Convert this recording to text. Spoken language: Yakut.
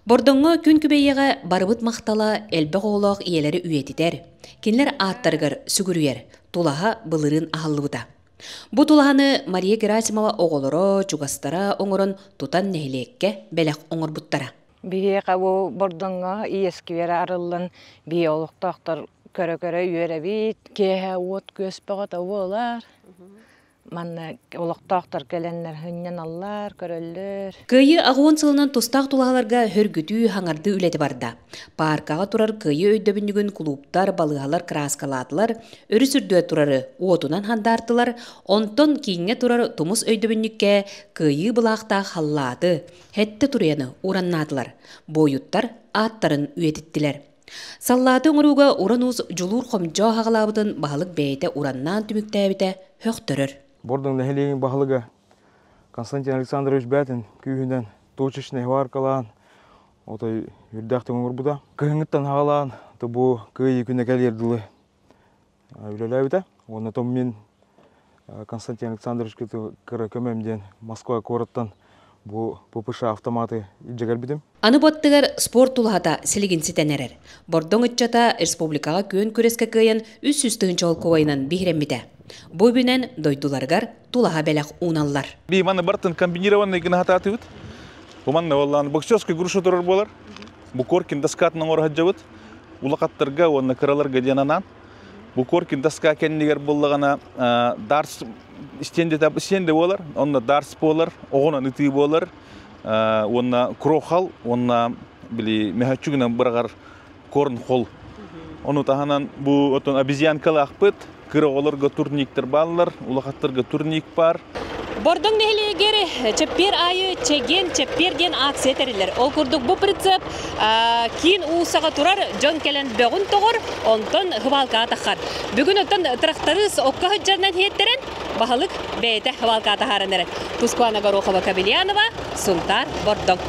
Бордоҥҥо күн күбэйиэҕэ барыбыт махтала элбэх оҕолоох ийэлэри үйэтитэр, кинилэр ааттарыгар сүгүрүйэр тулаһа былырыын аһыллыбыта. Бу тулаһаны Мария Герасимова оҕолоро, чугастара оҥорон тутан нэһилиэккэ бэлэх оҥорбуттара. Биһиэхэ бу Бордоҥҥо ийэ скверэ арыллан биһи олохтоохтор көрө-көрө үөрэбит. Киэһэ уот күөс бөҕөтө буолар. Манна олохтоохтор кэлэннэр сынньаналлар, көрөллөр. Кыайыы аҕыс сылынан тустаах тулаһаларга хөргүтүү, хаҥардыы үлэтэ барда. Пааркаҕа турар Кыайыы өйдөбүнньүгүн кулууптар, балыыһалар кырааскалаатылар, өрүс үрдүгэр турары уотунан хандаартылар, онтон кииҥҥэ турар тумус өйдөбүнньүккэ Кыайыы былаахтаах халлааты, сэттэ туруйаны ураннаатылар, буойуттар ааттарын үйэтиттилэр. Саллааты оҥорууга уран уус Дьулуур Хомдьоо аҕалаабытын баһылык бэйэтэ ураннаан түмүктээбитэ сөхтөрөр. Бордоҥ нэһилиэгин баһылыга Константин Александрович бэйэтин күүһүнэн точечнай сваркалаан, отой үрдээх оҥорбута. Кыһыҥҥыттан хаалаан, бу Кыайыы күнэ кэлиэр дылы үлэлээбитэ. Уонна том мин Константин Александрович кыра көмөм диэн Москва куораттан бу ППШ автоматы илдьэ кэлбитим. Аны баттыгар спорт тулаһата силигин ситэн эрэр. Бордоҥ ыччата республикаҕа күөн күрэскэ кыайан 300 тыһыынча солкуобайынан биһирэммитэ. Бу үбүнэн дойдуларыгар тулаһа бэлэх ууналлар. Би маны бартын комбинированный гына хатаатыбыт. Бу манна буоллаан боксерский груша турар буолар. Бу коркин доскатын оҥоро сылдьабыт. Улахаттарга уонна кыраларга диэн анаан. Бу коркин доска кэннигэр буоллаҕына дартс стенде буолар, онно дартс буолар, оҕунан ытыы буолар, уонна крохал, уонна били мөһөччүгүнэн быраҕар корнхол. Ону таһынан бу отон обезьянкалаахпыт, кыра оҕолорго турниктар бааллар, улахаттарга турник бар. Бордоҥ нэһилиэгэр чэппиэр аайы Чэгиэн чэппиэр диэн акция тэриллэр. Ол курдук бу прицеп киин уулуссаҕа турар, дьон кэлэн бөҕүн тоҕор, онтон хыбаалкаҕа таххар. Бүгүн оттон тракторист окко сылдьарынан иһиттэрэн, баһылык бэйэтэ хыбаалкаҕа таһааран эрэр. Тускуана Горохова-Кабельянова, Сунтаар, Бордоҥ.